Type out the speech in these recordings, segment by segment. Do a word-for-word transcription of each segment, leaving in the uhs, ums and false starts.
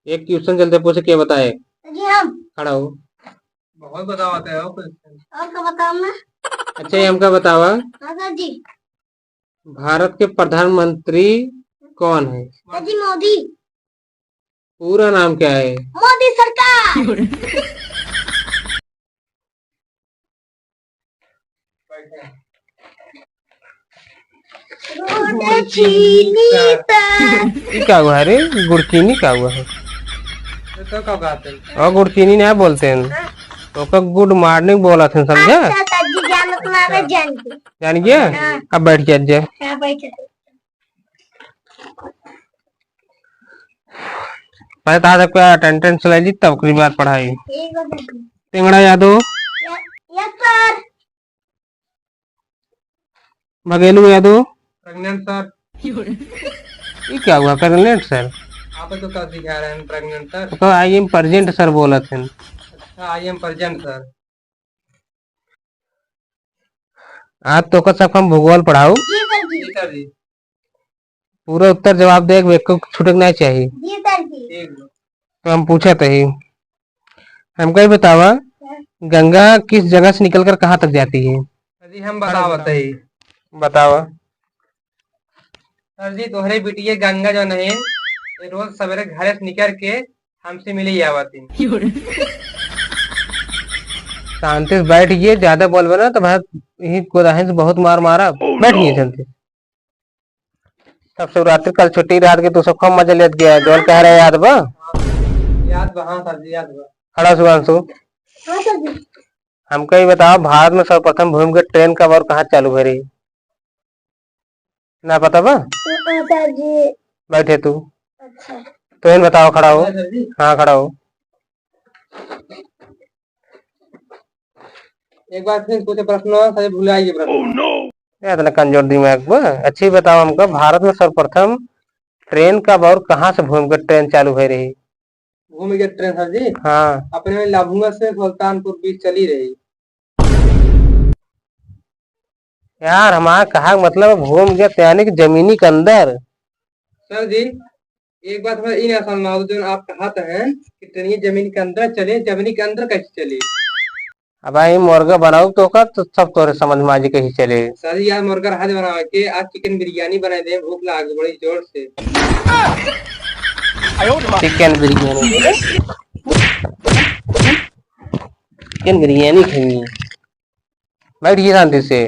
एक क्वेश्चन चलते पूछे, के बताए? जी हम। खड़ा हो। बहुत बतावत है हो question। और का बताऊं मैं? अच्छा, ये हमका बतावा। हाँ सर जी। भारत के प्रधानमंत्री कौन है? सर जी, मोदी। पूरा नाम क्या है? मोदी सरकार। गुड़ चीनी का। ई का हुआ रे? गुड़ चीनी का हुआ है? तो का बात है? और गुड़ चीनी नहीं बोलते हैं, तो का गुड मॉर्निंग बोलत हैं, समझा? अच्छा, सर जी, जानत ना रहे, जान के। जान गया? हाँ। अब बैठ जा, जा। हाँ, बैठ जा। पहले तो आज आपका अटेंडेंस ले ली, तब ओकरी बाद पढ़ाई। ठीक है, सर जी। टेंगड़ा यादव। य-, yes sir. Baghelu Yadav. Pregnant sir. ये क्या हुआ, प्रेग्नेंट सर? आप तो कल सिखा रहे हैं प्रेग्नेंट सर। तो I am present सर बोलत हैं। अच्छा, I am present सर। आज तो का सब हम भूगोल पढ़ाऊ। जी सर जी। जी सर जी। पूरा उत्तर जवाब दे, एक को छूटे के नहीं चाहिए। जी सर जी। ठीक है। तो हम पूछत ही, हमका ही बतावा, हाँ। गंगा किस जगह से निकलकर कहाँ तक जाती है? सर जी, हम बतावत ही। बतावा। सर जी, तोहरे बिटिया गंगा जो नहीं, ये रोज सवेरे घरे से निकल के हमसे मिले ही आवत ही। शांति से बैठ गए, ज्यादा बोलबे ना तो भाई यही गोदाहिन से बहुत मार मारा। Oh, बैठ गए no। शांति से। तब शिवरात्रि कल छुट्टी रहत के तू सब खूब मजा लेत गया, जौन कह रहे याद बा? याद बा, हाँ सर जी, याद बा। खड़ा हो शुभांशु। हाँ सर जी। हमका ही बतावा, भारत में सर्वप्रथम भूमिगत ट्रेन कब और कहाँ चालू भई रही? ना पता बा? हाँ सर जी। बैठे तू। अच्छा। तो इन बताओ, खड़ा हो। हाँ सर जी। हाँ, खड़ा हो। एक बार फिर पूछे प्रश्न, सर जी भुला गए प्रश्न। Oh, no! ये इतना कमजोर दिमाग बा। अच्छी बताओ हमका, भारत में सर्वप्रथम ट्रेन कब और कहाँ से भूमिगत ट्रेन चालू भई रही? भूमिगत ट्रेन सर जी? हाँ। अपने में लम्हुआ से सुल्तानपुर बीच चली रही। यार, हमारा कहा मतलब भूमिगत यानी कि जमीनी के अंदर। सर जी, एक बात हमारे ई ना समझ में आवत, जो आप कहत हैं कि ट्रेन जमीन के अंदर चले, जमीन के अंदर कैसे चले? अब भाई मुर्गा बनाओ तो का, तो सब तोरे समझ में आ जी कैसे चले। सर जी, यार मुर्गा रहा दे बनावे के, आज चिकन बिरयानी बनाए दे, भूख लाग बड़ी जोर से। चिकन बिरयानी। चिकन बिरयानी खाएंगे। बैठ गई शांति से।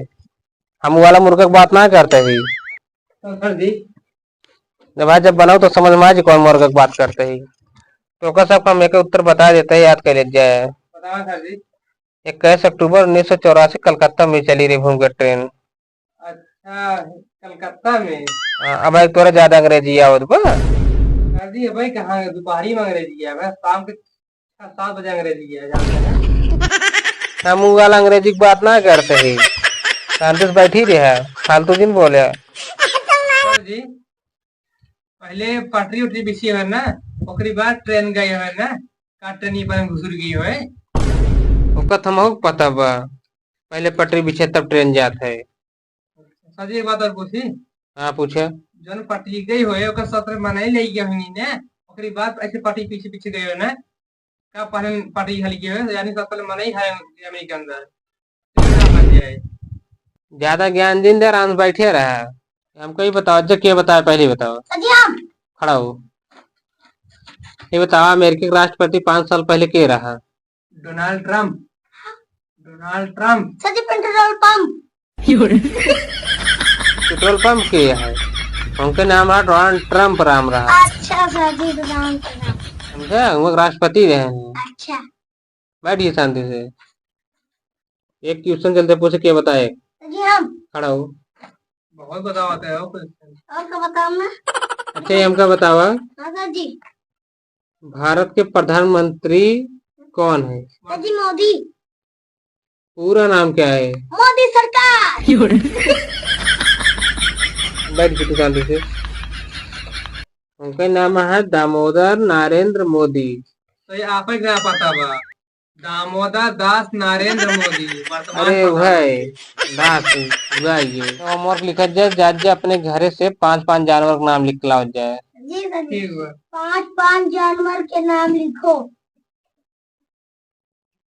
हम वाला मुर्गा की बात ना करते ही। तो सर जी। जब भाई जब बनाओ तो समझ में आ जी कौन मुर्गा की बात करते ही। तो ओकर सब हम एक उत्तर बता देते हैं, याद कर ले जाए। बताओ सर जी। इक्कीस अक्टूबर उन्नीस सौ चौरासी कलकत्ता में चली रही भूमिगत ट्रेन। अच्छा, कलकत्ता में। हाँ, अब भाई तोरा ज्यादा अंग्रेजी आवत बा। सर जी, भाई कहाँ दोपहरी में अंग्रेजी है, भाई शाम के छह सात बजे अंग्रेजी है, जानते हैं। हम उ वाला अंग्रेजी की बात ना करते ही। शांति से बैठी रहे, फालतू जिन बोले। सर जी, पहले पटरी उटरी बिछी है ना, ओकरी बाद ट्रेन गई है ना, का ट्रेन ये पर घुसुर गई है। ओकर तो हमहू के पता बा, पहले पटरी बिछे तब ट्रेन जात है। सर जी, एक बात और पूछी? हाँ, पूछे। जौन पटरी गई होए, ओकर साथ में मनई ले गए होंगी ने, ओकरी बाद ऐसे पटरी पीछे पीछे गए हो ना, का पहले पटरी हल गए हो, यानी साथ में मनई है जमीन के अंदर। ज्यादा ज्ञान जिन दे, आराम से बैठे रहा। हमको ही बताओ, अच्छा के बताए, पहले बताओ। सर जी, हम। खड़ा हो। ये बताओ, अमेरिका के राष्ट्रपति पाँच साल पहले के रहा? Donald Trump. Donald Trump. Sir जी, पेट्रोल पंप। पेट्रोल पंप के है? उनके नाम रहा डोनाल्ड ट्रंप राम रहा। अच्छा सर जी, डोनाल्ड ट्रंप। समझे? वो राष्ट्रपति रहे हैं। अच्छा। बैठ गए शांति से। एक क्वेश्चन चलते पूछे, के बताए? सर जी, हम। खड़ा हो। बहुत बतावत है हो question। और का बताऊं मैं? अच्छा, ये हमका बतावा। हाँ सर जी। भारत के प्रधानमंत्री कौन है? सर जी, मोदी। पूरा नाम क्या है? मोदी सरकार। बैठ के तू शांति से। उनका नाम है दामोदर नरेंद्र मोदी। तो ये आप ही का पता बा, दामोदर दास नरेंद्र मोदी, वर्तमान अरे प्रधानमंत्री। भाई, दास, वह ये। तो homework लिखा जाए, जा, जा अपने घरे से पांच, पांच जानवर का नाम लिख के लाओ जाए। जी सर। ठीक बा। पांच, पांच जानवर के नाम लिखो।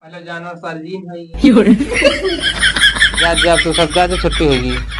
पहला जानवर सर्जिन है। जा, जा, तू सब जा, तो छुट्टी होगी।